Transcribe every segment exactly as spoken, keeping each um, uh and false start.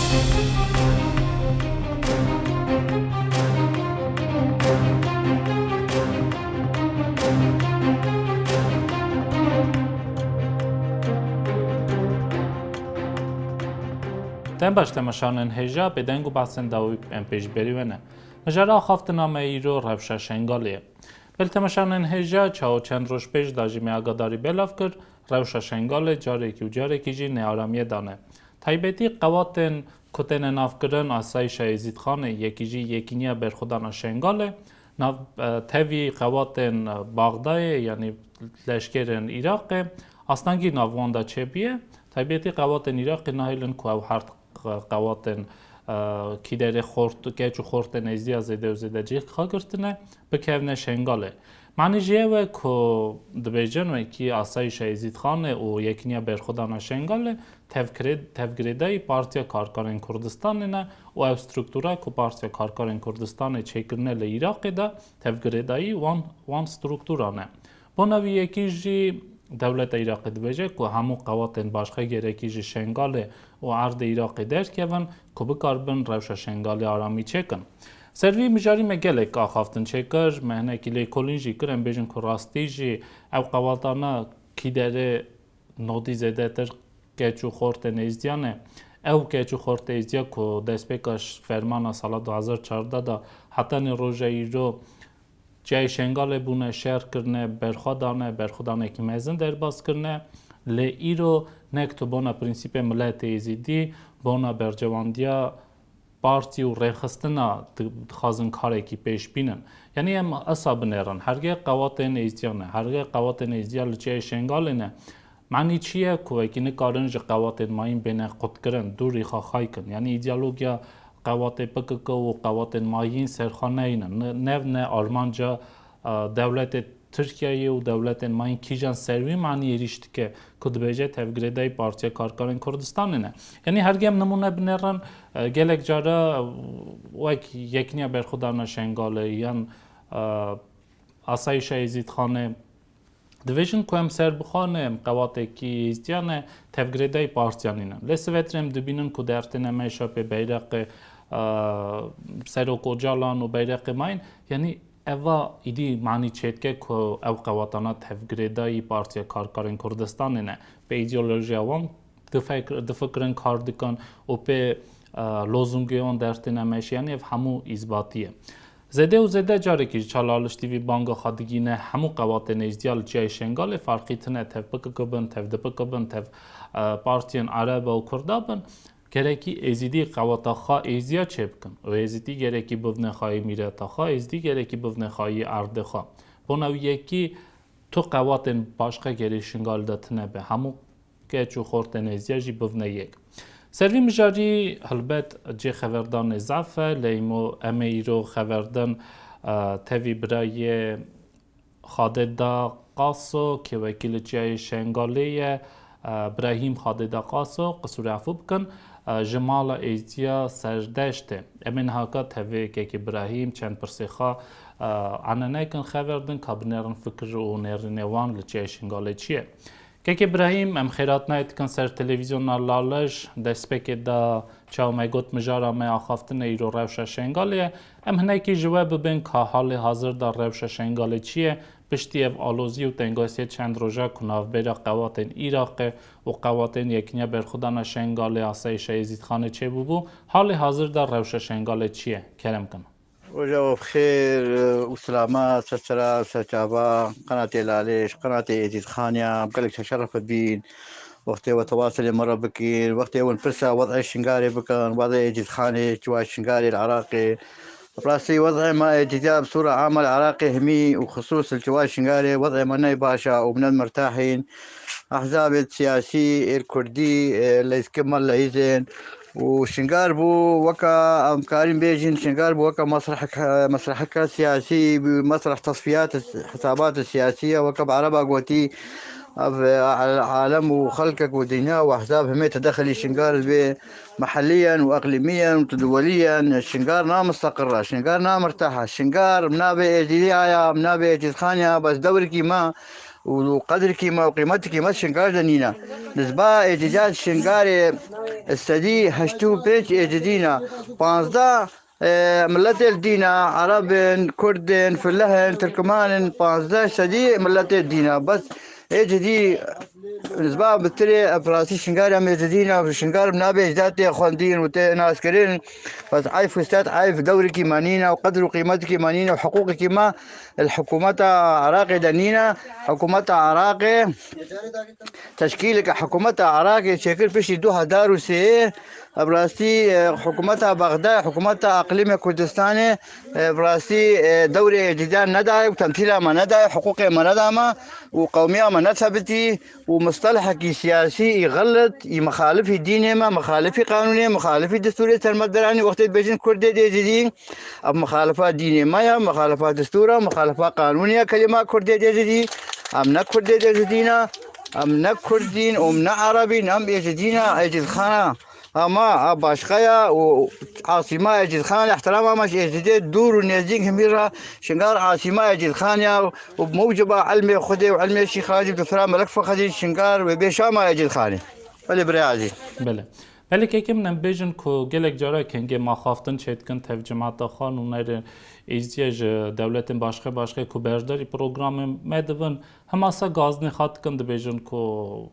Dem baş temaşanên hêja, bêdeng û behsên dawî em pêşberî we ne. Mijara axaftina me îro rewşa Şengalê ye. Belê temaşanên hêja, çawa çend roj pêş de jî me agadarî belav kir, rewşa Şengalê carekî û carekî jî nearamiyê dane. Taybetî qewatên ku têne navkirin Asayîşa Êzîdxanê, yekî jî Yekîniya Berxwedana Şengalê, nav, e, tevî qewatên, e, Baxdayê, yanî leşkerên Iraqê, astengî nav wan de çêbûye. Taybetî qewatên Iraqê nahêlin ku ew her qewatên, e, kîderê xort, keç û xortên êzdiya zêde û zêde cih xwe girtine, bikevne Şengalê. Manî jî ew e ku dibêjin wekî Asayîşa Êzîdxanê û Yekîniya Berxwedana Şengalê tevkirê-, tevgirêdayî Partiya Karkarên Kurdistanê ne û ew struktura ku Partiya Karkarên Kurdistanê çêkirine li Iraqê de tevgirêdayî wan, wan strukturan e. Bona wî yekî jî dewleta Iraqê dibêje ku hemû qewatên başqe gerekî ji Şengalê û erdê Iraqê derkevin ku bikaribin rewşa Şengalê aramî çêkin. Ser vî mijarî me gelek axaftin çêkir, me hinekî lêkolîn jî kir, em bêjin ku rastî jî ew qewatana kîderê nodî zêdetir keç û xortên êzdiyan e. Ew keç û xortê êzdiya ku destpêka ş-, fermana sala du hazar çardeh de hetanî roja îro Çiyayê Şengalê bûne, şer kirine, berxwe dane, berxwedanekî mezin derbas kirine. Lê îro nek tu bona prensîpê miletê Êzîdî, bona bercewandiya partî û rêxistina di-, dixwazin karekî pêş bînin. Yanî em esa binêrin, hergê qewatên Êzdiyan e, hergê qewatên Êzdiya li Çiyayê Şengalê ne. Manî çi ye ku wekî nikarin ji qewatên mayîn bêne qutkirin, dûrî xwe xay kin? Yanî îdeolojiya qewatê P K K û qewatên mayîn ser xwe neynin. Ne, nev ne armanca, e, dewletê Tirkiyeyê û dewletên mayîn kîjan ser wî manî êrîş dike ku dibêje tevgirêdayî Partiya Karkarên Kurdistanê ne. Yanî hergê em nimûne binêrin, e, gelek cara, e, wek Yekîniya Berxwedana Şengalê yan, e, Asayîşa Êzîdxanê, dibêjin ku em serbixwe ne, em qewatekî êzdiyan e, tevgirêdayî partiyan nînin. Lê sivetir em dibînin ku dertêne meşa pê beyreqê, e, Serok Ocalan û beyreqê mayîn, yanî eva îdî manî çêdike ku ew qewatana tevgirêdayî Partiya Karkarên Kurdistanê ne. Pê îdeolojiya wan difek-, difikirin, kar dikin û pê, e, lozungê wan dertêne meşe, yanî ev hemû îzbatî ye. Zêde û zêde carekî ji Çalaliş T V banga xwe digîne hemû qewatên êzdiya li Çiyayê Şengalê, ferqî tine tev P K K bin, tev D P K bin, tev, e, partiyên Ereba û Kurda bin. Gerekî Êzîdî qewata xwe êzdiya çêbikin û Êzîdî gerekî bivne xweyî mîreta xwe, Êzîdî gerekî bivne xweyî erdê xwe. Bona wî yekî tu qewatên başqe gerê Şingal de tine be. Hemû keç û xortên êzdiya jî bivne yek. Ser vî mijarî helbet cê xeverdanê zaf e, lê îmo em ê îro xeverdin, e, tevî birayê Xadê Da Qaso, kê wekî li Çiyayê Şengalê ye, e, Brahîm Xadê Da Qaso, qisûrê efû bikin, e, ji mala êzdiya Serdeştê. Em ê niha ka tevê kekê Brahîm çend pirsê xwe, e, anene kin, xeverdin, ka binêrin fikir û nêrînê wan li Çiyayê Şengalê çi ye. Kek Îbrahîm, em xêratnayê dikin ser televîzyona Lalij. Destpêkê de çawa me got, mijara me axaftin e îro rewşa Şengalê ye. Em hinekî ji we bibên ka halê hazir de rewşa Şengalê çi ye? Piştî ev alozî û tengasiyê çend roja ku navbera qewatên Iraqê û qewatên Yekîniya Berxwedana Şengalê, Asayîşa Êzîdxanê çêbûbû, halê hazir de rewşa Şengalê çi ye? Kerem kin. Roja we bi xêr û silamet, ser sera, ser çava, qenatê Lalij, qenatê Êzîdxaniya, gelek teşerruf dibîn. Wextê we tewasilê me re bikin, wextê hûn pirsa wez'ê Şingalê bikin, wez'ê Êzîdxanê, çiwa Şingalê li Iraqê. Bi rastî wez'ê me Êzîdiya bi sûra ama li Iraqê himî û xisûs li çiwa Şingalê wez'ê me ne baş e û min mirtahîn. Ehzabê siyasî êr kurdî, e, leyskê me leyîzên. û Şingar bû weke, em karîn bêjin, Şingar bû weke mesrehek-, mesreheke siyasî, bû mesreh tesfiyat, hesabat siyasî ye, weke bi ereba gotî, ev, e, alem û xelkek û dinya û ehzab hemê tedexilî Şingar dibê, mehelîyen û eqlîmîyen û duwelîyen, Şingar na mustaqir e, Şingar na mirtah e, Şingar nabê Êzîdiya ya, nabê Êzîdxaniya, bes dewrikî me, û qedrikî me û qîmetikî me Şingar de nîne. Nisba êcidiya Şingarê sedî heştê û pênc êcidî ne. Panzdeh, e, miletê li dîne, Ereb in, Kurd in, Fileh in, Tirkman in, panzdeh sedî miletê dîne. Bes êcidî nisba bi tirê, ev rastî Şingarê em êcidî ne, Şingar bi navê êcidiya tê xwendîn û tê naskirin. Bes eyf û sed eyf dewrikî me nîne û qedr û qîmetikî me nîne û hiqûqekî me li hikûmeta Iraqê de nîne. Hikûmeta Iraqê teşkîleke hikûmeta Iraqê çêkir piştî du hezar û sê. Bi rastî, e, hikûmeta Bexdayê, hikûmeta Eqlîmê Kurdistanê, e, bi rastî, e, dewrê êcidiyan nedaye û temsîla me nedaye, hiqûqê me neda me û qewmiya me nesebitî û mustelehekî siyasî î xelit, î mixalifî dînê me, mixalifî qanûnê, mixalifî destûrê ser me diranî. Wextê dibêjin Kurdê dê êcidî, ev mixalifa dînê me ye, mixalifa destûra, mixalifa qanûnê ye. Kelîma Kurdê dê êcidî, em ne Kurdê dê êcidî ne, em ne Kurd in, em ne Ereb in, em êcidî ne, êcidxana. Ama a başqa ya û asîma êcidxan, îhtirama me ji êcidê dûr û nêzdîk hemî re Şingar asîma êcidxan ya û mewciba ilmê Xwedê û ilmê Şîx Hacî Difra Melek Fexedî Şingar wê bê şama êcidxanê. Belê birê ezîz. Belê. Belê kekê min em bêjin ku gelek cara kengê maxaftin çêdikin tev cemata xwe, nûnerê êzdiye ji dewletên başqe başqe ku beşdarî programê me dibin, hemasa gazinê xwe dikin, dibêjin ku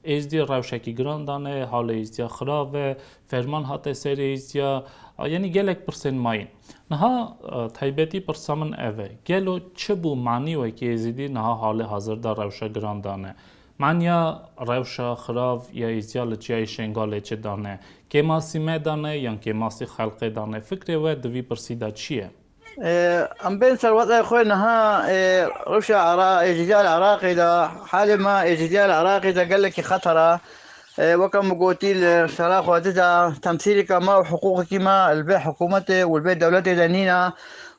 êzdiye rewşekî giran dane, halê êzdiya xirav e, ferman hate serê êzdiya, a, yanî gelek pirsên mayîn. Niha, e, taybetî pirsa min ev e. Gelo çi bû manî wekî êzidî niha halê hazir de rewşa giran dane? Manya rewşa xirav ya êzdiya li çiyayê Şengalê çi dane? Kêmasî me dane yan kêmasî xelqê dane? Fikrê we di vî pirsî de çi ye? Ê, em bên ser wez'ê xwe niha, ê, rewşa Ira-, êcidiya li Iraqê de, halê me êcidiya li Iraqê de gelekî xeter e. Ê, weke min gotî li sala xwe dida, temsîleke me û hiqûqekî me li vê hikûmetê û li vê dewletê de nîne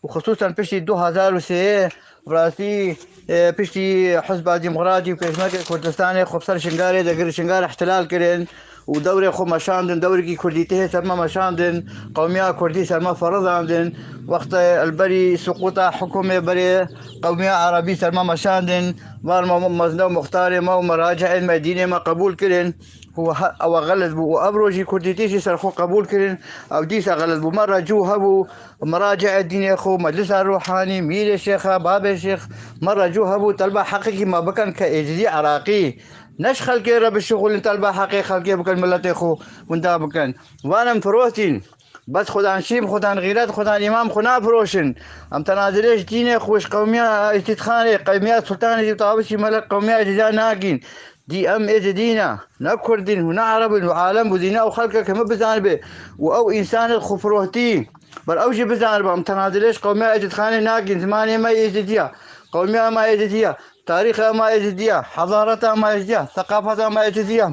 û xisûsen piştî du hezar û sê, bi rastî, ê, piştî Hizba Demokratî û Pêşmergê Kurdistanê xwe bi ser Şingarê de girin, Şingar îhtilal kirin û dewrê xwe meşandin, dewrekî kurdîtihê ser me meşandin, qewmiya kurdî ser me ferizandin. Wextê li berî siqûta hikûmê berê qewmiya erebî ser me meşandin. Van me mezne û muxtarê me û meraciên me dînê me qebûl kirin. Û he-, ew xelet bû. Û ev rojî kurdîtî jî ser xwe qebûl kirin. Ew dîsa xelet bû. Me re cû hebû, meraciê dînê xwe, meclisa ruhanî, mîrê şêxa, babê şêx, me re cû hebû, telba heqekî me bikin ke êcidî Iraqî. Ne ji xelkê re bişixulin, telba heqê xelkê bikin, miletê xwe winda bikin. Van em firotîn. Bes xudan şîm, xudan xîret, xudan îmam xwe nafiroşin. Em tenazilê ji dînê xwe, ji qewmiya Îtîtxanê, qewmiya Sultanê Tawişî Melek, qewmiya Êzîdiya nakîn. Dî em êzidî ne, ne Kurdîn û ne Ereb in û alem û dîna û xelkek hemû bizanibe û ew însanê xwefirohtî ber ew jî bizanibe. Em tenazilê ji qewmiya Êzidxanê nakîn. Zimanê me êzidî ye, qewmiya me êzidî ye, tarîxa me êzidî ye, hezareta me êzidî ye, seqafeta me êzidî ye.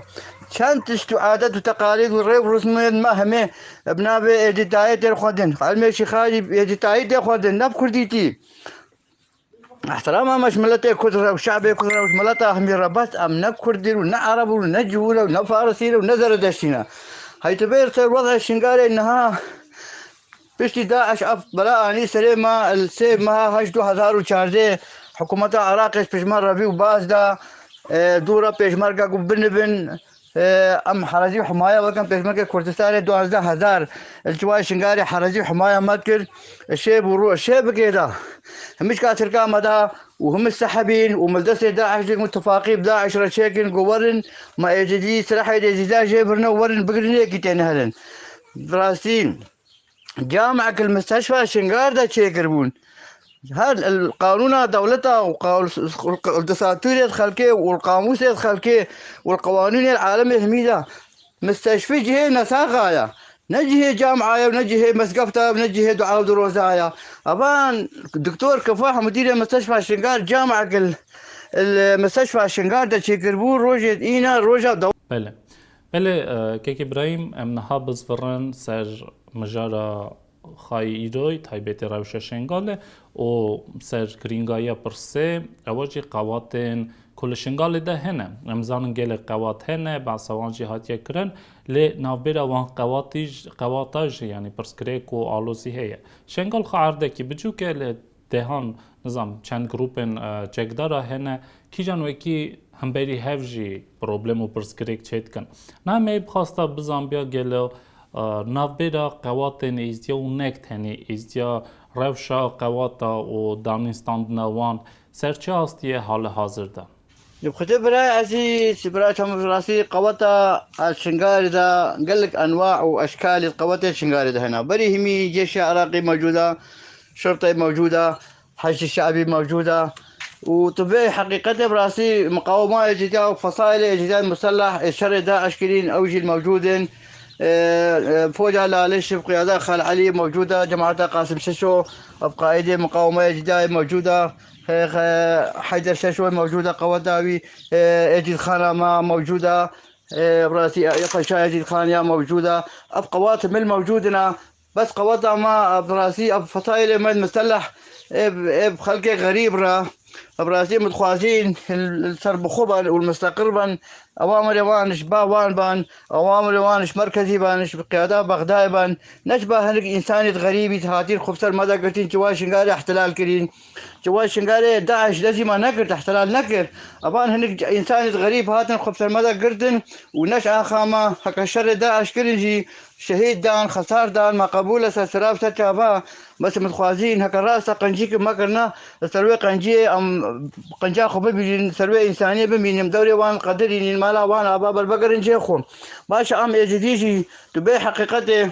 Çend tişt û adet û teqalîd û rêv û rismên me hemê bi navê êzidayê tê xwendin. Ilmê şîxayî êzidayî tê xwendin, ne bi kurdîtî. Ehtirama me ji miletê Kurd re û şe'bê Kurd re û ji mileta hemî re, bes em ne Kurd in û ne Ereb in û ne Cihûr in û ne Farisî ne û ne Zeredeştî ne. Hey tu bêr ser wez'ê Şingalê niha piştî DAIŞ ev bela anî serê me, li sê meha heşt du hezar û çardeh hikûmeta Iraqê ji pêşmerge revî û baz da, e, dû re pêşmerge ku binibin, Ê, em herezî û himaye wekin pêşmergê Kurdistanê duwazdeh hezar li çiwayê Şingarê herezî û himaye me dikir. Şêv û rû-, şêv bigê da. Hemî şka Tirka me da û hemî sehebîn û mildestê DAIŞ dikin û tifaqî bi DAIŞ re çêkin ku werin me êcidî, silahê êzîdiya jê birine û werin bigirin yekî tê neherin. Bi rastî, Cameke li misteşfa Şingar de çêkiribûn. Her li qanûna dewleta û qa-, li desatûrê xelkê û li qamûsê xelkê û li qewanûnê alemê hemî de misteşfî cihê nesaxa ye. Ne cihê camia ye û ne cihê mezgefta ye û ne cihê dua û diroza ye. Evan Doktor Kifah, mudîrê misteşfa Şingar, cameke li, li misteşfa Şingar de çêkiribû, rojê îna roja dew- Belê. Belê, e, Kek Îbrahîm, em niha bizvirin ser mijara xayî îroyî, taybetî rewşa Şengalê û ser girîngahiya pirsê, ewa jî qewatên ku li Şengalê de hene. Em zanin gelek qewat hene, behsa wan jî hatiye kirin, lê navbera wan qewatî j-, qewata jî, yanî pirsgirêk û alozî heye. Şengal xwe erdekî biçûk e, lê dehan nizam çend grûpên, e, çekdara hene, kîjan wekî hemberî hev jî problem û pirsgirêk çêdikin. Niha me bixwasta bizanbiya gelo, e, navbêra qewatên êzdiya û nek tenê êzdiya rewşa qewata û danînstandina wan ser çi astî ye hali hazir de? Li xwedê birayê ezîz, birayê Çamur, rastî qeweta Şingalê de gelek enwa û eşkalê qewetê Şingalê de hene. Berî himî cêşa Iraqê mewcûd e, şurtê mewcûd e, Heşdî Şe'bî mewcûd e. Û tu vê heqîqetê bi rastî muqawema êcîdiya û fesaîlê êcîdiya muselleh ê şerê DAIŞ kirîn, ew jî mewcûd in. E, e, Foca Lalişî bi qiyada Xal Elî mewcûd e, cemaeta Qasim Şeşo, ev qaîdê muqawema êcîdiyayê mewcûd e. He, he, Heyder Şeşo mewcûd e, qeweta wî, e, Êcîdxana me mewcûd e, e, bi rastî, e, Paşa Êcîdxan ya mewcûd e. Ev qewat mil mewcûd in e. Bes qeweta me, e, bi rastî, ev fesaîlê me muselleh, e, e, bi xelkê xerîb re, e, bi rastî, em dixwazîn li ser bixwe ben û li mustaqil ben, ewamirê wan ji ba wan ben, ewamirê wan ji merkezî ben, ji qiyada Bexdayê ben, ne ji ba hinek însanê xerîbî hatîn xwe bi ser me de girtîn, çiwa Şingalê ihtilal kirîn. Çiwa Şingalê DAIŞ dezî me nekir, ihtilal nekir. Evan hinek c-, însanê xerîb hatin xwe bi ser me de girtin û ne ji axa me, heke şerê DAIŞ kirin jî şehîd dan, xesar dan, me qebûl e, ser sira bi ser çava. Bes em dixwazîn, heke rast e qencî ki me kirine, li ser wê qenciyê em qenca xwe bibînin, ser wê însaniyê bimînin, dewrê wan qedirînin, mala wan ava ber vegerin cihê xwe. Baş e, em êcîdî jî, tu bê heqîqetê,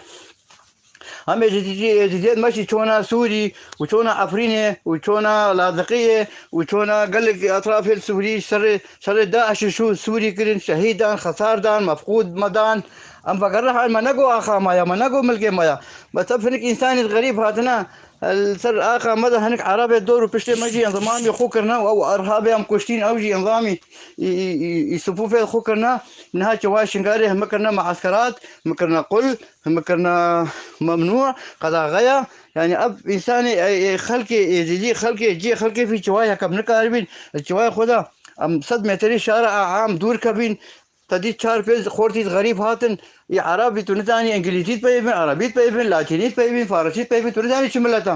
Em êcîdî, êcîdiyên me jî çona Sûrî û çona Efrînê û çona Laziqiyê û çona gelek etrafên Sûrî şerê, şerê DAIŞ û Sûrî kirin, şehîd dan, xesar dan, mefqûd me dan. Em vegerî hal me nego axa me ya, me nego milkê me ya. Bes ev hinek însanên xerîb hatine, li ser axa me de hinek Erebê dor û piştê me jî enzamî xwe kirine û ew erhabê em kuştîn, ew jî enzamî î, î, î, î sifûfê xwe kirine. Niha çiwa Şingalê heme kirine me'eskerat, heme kirine qul, heme kirine memnû, qedaxeya. Yani ev însanê, e, e, xelkê êzidî, xelkê cihê xelkê fî çiwa yekem nikaribîn, çiwa xwe de em sed metrî şara a am dûr kevîn, te dî çar pênc xortî xerîb hatin, î Erebî tu nizanî, Îngilîzî peyvin, Erebî peyvin, Latînî peyvin, Farisî peyvin, tu nizanî çi millet e.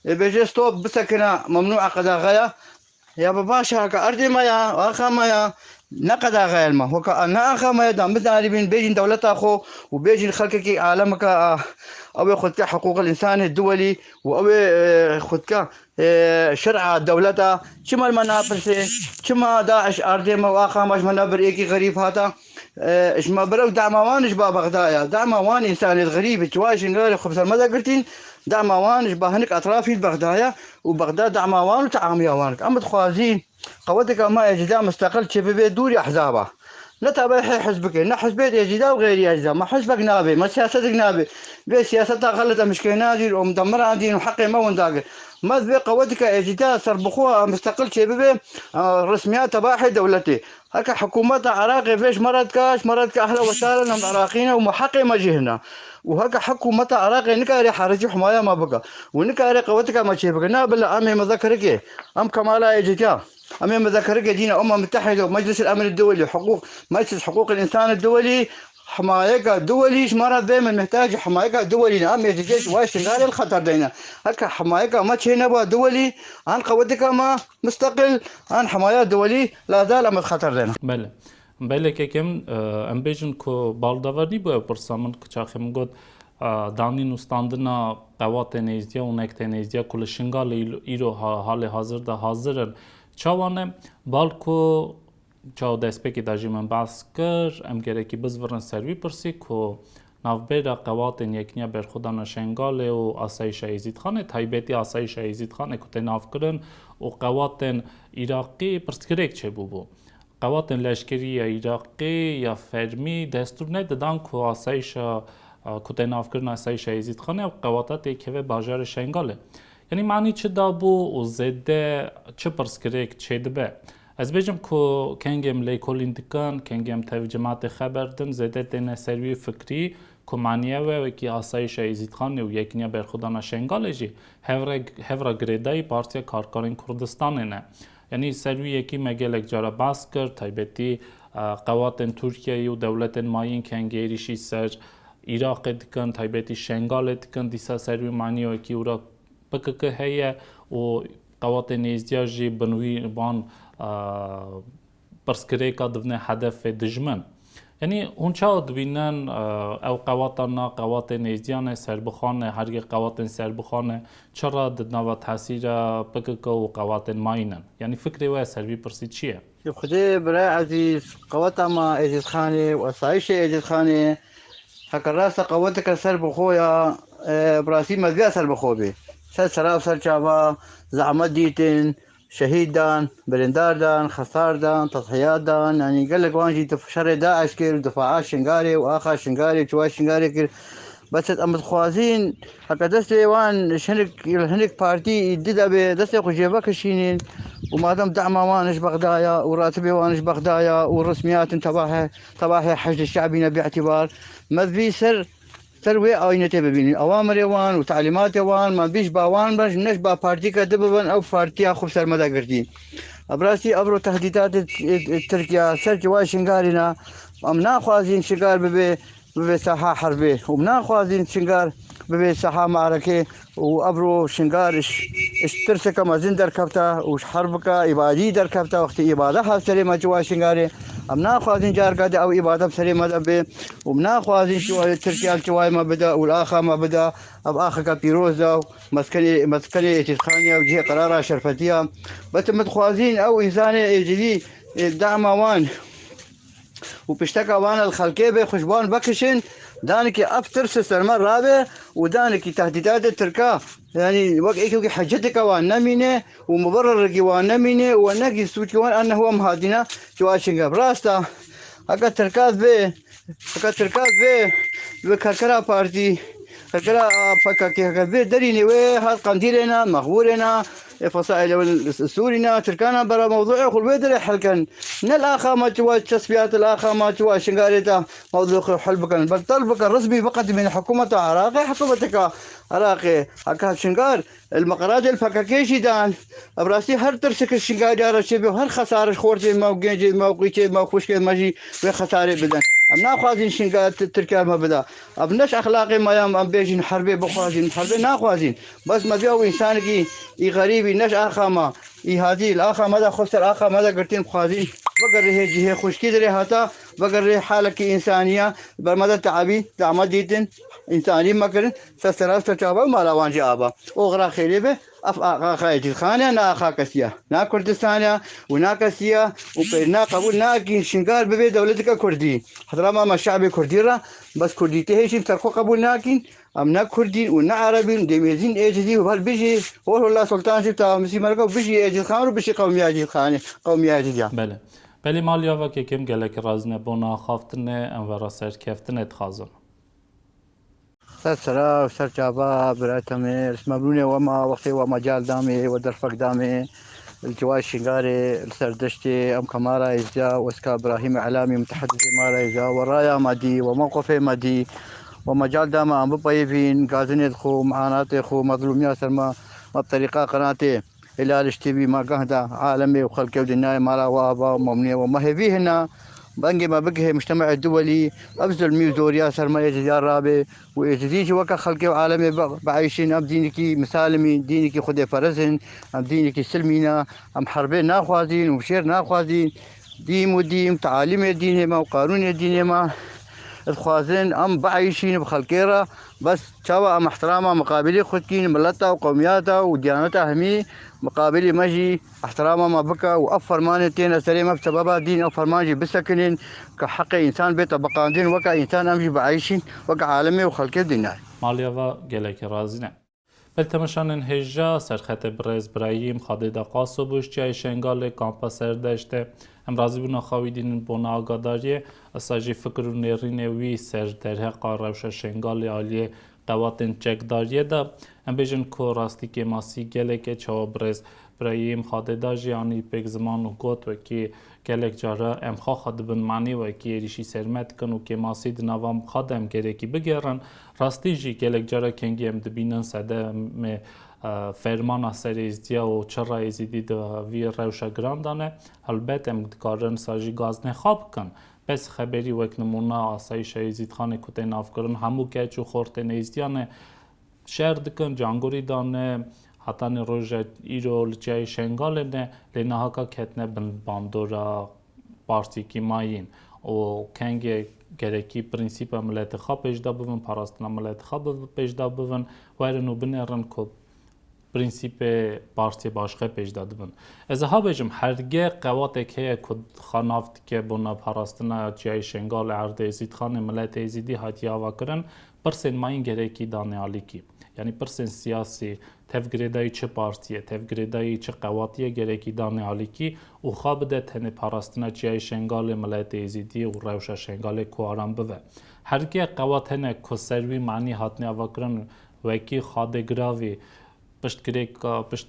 Ê bêje stop, bisekine, memnû a qedaxeya. Ya bi baş e, heke erdê me ya, axa me ya, ne qedaxeyên me. Weke ne axa me ya, da bizanîbîn, bêjin dewleta xwe û bêjin xelkekî alemeke, a, ew ê xwe dike hiqûqil însanê duwelî û ew ê, e, xwe dike, e, şer'a dewleta. Çima li me napirsê? Çima DAIŞ erdê me û axa me ji me ne bir êkî xerîb hata? E, ji me bir ew dema wan ji ba Bexda ya. Dema wan însanê xerîb, çiwa Şingalê xwe bi ser me de girtîn, dema wan ji ba hinek etrafî Bexda ya. û Bexda dema wan û teamiya wan dike. Em dixwazîn qeweteke me êcîda misteqil çêbibe dûrî ehzaba. Ne tabê hê hizbikê, ne hizbê êcîda û xêrî êcîda. Me hizbek nabe, me siyasetek nabe. Vê siyaseta xelet em ji kê nadîn û em demirandîn û heqê me winda kir. Me divê qeweteke êcîda serbixwe misteqil çêbibe, e, resmiya tebahê dewletê. Heke hikûmeta Iraqê vê ji me re dike, ji me re dike ehla we sahlen, em Iraqî ne û me heqê me jî hene. Û heke hikûmeta Iraqê nikare hericî himaya me bike û nikare qeweteke me çêbike, na bila em ê muzekerikê, em Kemala Êcîdiya, em ê muzekerikê dîne Umem Mutehîde û Meclis el Emn Duwelî, hiqûq, Meclis Hiqûq el Însan Duwelî, himayeka duwelî ji me re bê, min mihtacî himayeka duwelî ne. Em Êcîdiyê ji wayê Şingalê li xeter de ne. Heke himayeka me çê neba duwelî, an qeweteke me, Misteqil an hemaya duwelî lazal em xeter de ne. Belê. Belê kekim, e, em bêjin ku baldava nîbû ew pirsa min ku çaxê min got, e, danîn û standina qewatên êzdiya û nektên êzdiya ku li Şingalê îl-, îro ha-, halê hazir de hazir in. Çawa ne? Bal ku çawa destpêkê de jî min behs kir, em gerekî bizvirin ser wî pirsî ku navbera qewatên Yekîniya Berxwedana Şengalê û Asayîşa Êzîdxanê, taybetî Asayîşa Êzîdxanê ku tê navkirin û qewatên Iraqî pirsgirêk çêbûbû. Qewatên leşkerî ya Iraqî ya fermî destûr nedidan ku asayîşa, ku tê navkirin Asayîşa Êzîdxanê ew qewata têkeve bajarê Şengalê. Yanî manî çi dabû û zêde çi pirsgirêk çêdibe? Ez bêjim ku kengê em lêkolîn dikin, kengê em tev cimatê xeber din, zêde têne ser wî fikrî ku manî ew e wekî Asayîşa Êzîdxanê û Yekîniya Berxwedana Şengalê jî hevre-, hevra girêdayî Partiya Karkerên Kurdistanê ne. Yanî ser wî yekî me gelek cara behs kir, taybetî, e, qewatên Tirkiyeyê û dewletên mayîn kengê êrîşî ser Iraqê dikin, taybetî Şengalê dikin, dîsa ser wî manî wekî û ra P K K heye û qewatên êzdiya jî bin wî van, e, pirsgirêka dibine hedefê dijmin. Yanî hûn çawa dibînin, e, ew qewatan na qewatên êzdiya ne, serbixwe ne, hergê qewatên serbixwe ne, çira di nava tesîra P K K û qewatên mayî ne? Yanî fikrê we ser vî pirsî çi ye? Ji Xwedê bira ezîz, qeweta me Êzîdxanê û esayîşê Êzîdxanê, heke rasta qeweteke serbixwe ya, e, bi rastî mezgiya serbixwe bê. Ser sera û ser çava zehmet dîtin, şehîd dan, birîndar dan, xesar dan, tedhiyat dan, yanî gelek wan jî dif-, şerê DAIŞ kir, difa'a Şingalê û axa Şingalê, çiwa Şingalê kir. Bes em dixwazîn, heke destê wan ji hinek, hinek partî dide bê, destê xwe jê vekişînin û madem dema wan ji Bexda ya û ratibê wan ji Bexda ya û resmiyatin tebahê, tebahê Heşdê Şe'bî ne bî'tîbar, me vî ser, ser wê ayînetê bibînin. Awamirê wan û talîmatê wan, me vî ji ba wan be, ji ne ji ba partîke di bibin, ew partiya xwe bi ser me de girtî. Bi rastî evro tehdîdatê Tirkiye ser ciwa Şingalê ne, em naxwazîn Şingal bibe, bibe saha herbê û naxwazîn Şingal bibe saha marekê û evro Şingal ji, ji tirseke mezin derkefta û ji herbika îbadî derkefta. Wextê îbade hat serê me ciwa Şingalê, em naxwazîn carka di ew îbade bi serê me de bê û em naxwazîn ciwa Tirkiye li ciwayê me bide û li axa me bide. Ev axeke pîroz e û meskenê, meskenê Êtîzxaniya û cihê qerara şerfetiya. Bes em dixwazîn ew însanê êcilî, ê, dema wan û pişteka wan li xelkê bê, xwe ji wan vekişin, danekî ev tirs li ser me rabe û danekî tehdîdatê Tirka, yanî wek êkekî heceteke wan nemîne û muberririkî wan nemîne û we negî sûckî wan ennehu em hatîne ciwa Şingal. Bi rast e, heke Tirka vê, heke Tirka vê, vê kerkera partî, kerkera P K K, heke vê derînê wê hat Qendîlê ne, Mexbûrê ne, ê fesaîlê win Sûrî ne, Tirkana bera mewzûê xwe li wê derê hel kin. Ne li axa me çi wa çespiyat, li axa me çi wa Şingalê de mewzû xwe hel bikin. Bel talb bikin, resmî biqedimîn hikûmeta Iraqê, hikûmeteke Iraqê. Heke Şingal, li meqeradê li P K K jî dan. Ev rastî her tirsek Şingalê re çêbe, her xesare ji xortê me û gencê me û qîçê me û xwişkê me jî wê xesarê bidin. Em naxwazîn Şingal T-, Tirkiye me bida. Ev ne ji exlaqê me ya em bêjin herbê bixwazîn, herbê naxwazîn. Bes me vê ew însanekî î xerîbî ne ji axa me, î hatî li axa me de xwe ser axa me de girtîn, bixwazîn vegerê hê cihê xwişkî dirê hata, vegerê halekî însaniya, ber me de te'ebî, zehmet dîtin, însanî me kirin, ser sera ser çava û mala wan jî ava. Oxira xêrê be, ev axa Êcîlxan e, ne axa kesî ye, ne Kurdistan e û ne kesî ye û pêrina qebûl nakîn Şingal bibe dewleteke Kurdî. Hizrama me şe'bê Kurdî re, bes Kurdî tê hêşîn ser xwe qebûl nakîn. Em ne Kurdîn û ne Erebîn, dêmêzîn Êcilî û her bijî, Hol Hola Sultan jî ta misî merga û bijî Êcilxan û bijî qewmiya Êcilxanê, qewmiya Êciliya. Belê. Belê, malî ava kekim gelek razî ne bona axaftinê, em vera serkeftinê dixwazin. Ser sera û ser çava bira Temê, li Smebrûnê we ma, wextê we mecal damê, we derfek damê, li ciway Şingalê, li ser deştê, em kemara Êzdiya, wezka Birahîm Elamî, mutehedisê mara Êzdiya, we raya me dî, we mewqifê me dî, we mecal dame em bipeyivîn, gazinê xwe, mianatê xwe, mezlûmiya ser me, me bi terîqa qenatê Hêlal T V me geh da alemê û xelkê û dinyayê mala we ava û memnûnê we. Me hêvî hina, bengê me bigihê mujtemeê duwelî, ev zulmî û zoriya ser me Êzidiya rabe û Êzidî jî weke xelkê û alemê bi-, bieyşîn. Em dînekî misalimî, dînekî xwedêperez in, em dînekî silmî ne, em herbê naxwazîn û şêr naxwazîn. Dîm û dîm, tealîmê dînê me û qanûnê dînê me dixwazin em bieyşîn bi xelkê re. Bes çawa em ihtirama miqabilî xwe dikîn, mileta û qewmiyata û diyaneta hemî miqabilî me jî ihtirama me bike û ev fermanê têne serê me bi sebeba dîn, ev ferman jî bisekinin, ke heqê însan bê tebiqandin, weke însan em jî bieyşîn, weke alemê û xelkê dinyayê. Malî ava gelekî razî ne. Belê temeşanên hêja, serxetê birêz Birayîm Xadê de Qaso bû, ji çiyayê Şengalê, kampa Serdeştê. Em razîbûna xwe wî dînin bona agadariyê, esa jî fikir û nêrînê wî ser derheqa rewşa Şengalê aliyê qewatên çekdariyê de. Em bêjin ku rastî kêmasî gelek e, çawa birêz Birayîm Xadê da jî anî pêk ziman û got, wekî gelek cara em xwe xwe dibin manî wekî êrîşî ser me dikin û kêmasî di nava xwe de em gerekî bigerin. Rastî jî gelek cara kengî em dibînin sedemê, e, fermana ser Êzidiya û çira Êzidî di vî rewşa giran de ne. Helbet em dikarin sa jî gazinê xwe bikin. Bes xeberî wek nimûna asayîşa Êzîdxanê ku tê navkirin, hemû keç û xortên Êzidiya ne. Şer dikin, cangorî dane, Hetanî roja îro li Çiyayê Şengalê ne, lê nahaka ketine bin bandora partiyekî mayîn û kengê gerekî prensîpa miletê xwe pêşda bibin, parastina miletê xwe bi-, pêşda bibin, werin û binêrin ku prensîpê partiyê başqe pêşda dibin. Ez ha bêjim, herge qewatek heye ku xwe nav dike bona parastina Çiyayê Şengalê, erdê Êzîdxanê, miletê Êzîdî hatiye avakirin, pirsên mayîn gerekî danê alîkî. Yanî pirsên siyasî, tevgirêdayî çi partiyê, tevgirêdayî çi qewatiyê gerekî danê alîkî û xwe bide tenê parastina Çiyayê Şengalê, miletê Êzîdî û rewşa Şengalê ku aram bive. Herge qewat hene ku ser wî manî hatine avakirin, wekî Xadê Giravî piştgirêka, pişt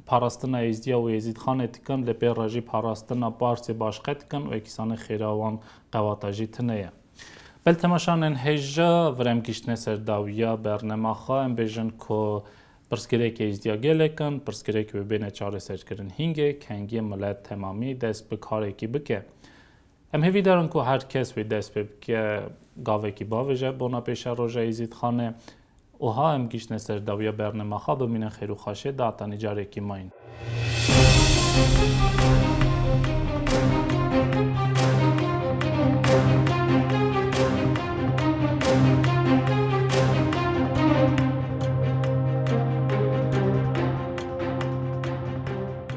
parastina Êzdiya û Êzîdxanê dikin, lê pê re jî parastina partiyê başqe dikin û ekîsanê xêra wan qewata jî tune ye. Bel temaşanên hêja, vir em giştine ser dawiya bernema xwe, em bêjin ku pirsgirêk Êzdiya gelek in, pirsgirêk wê bêne çareserkirin hîngê, kengê milet temamî dest bi karekî bike. Em hêvîdar in ku her kes wê dest pê bike, gavekî bavêje bona pêşeroja Êzîdxanê. Û ha em giştine ser dawiya bernema xwe, bimînin xêr û xweşê, da hetanî carekî mayîn.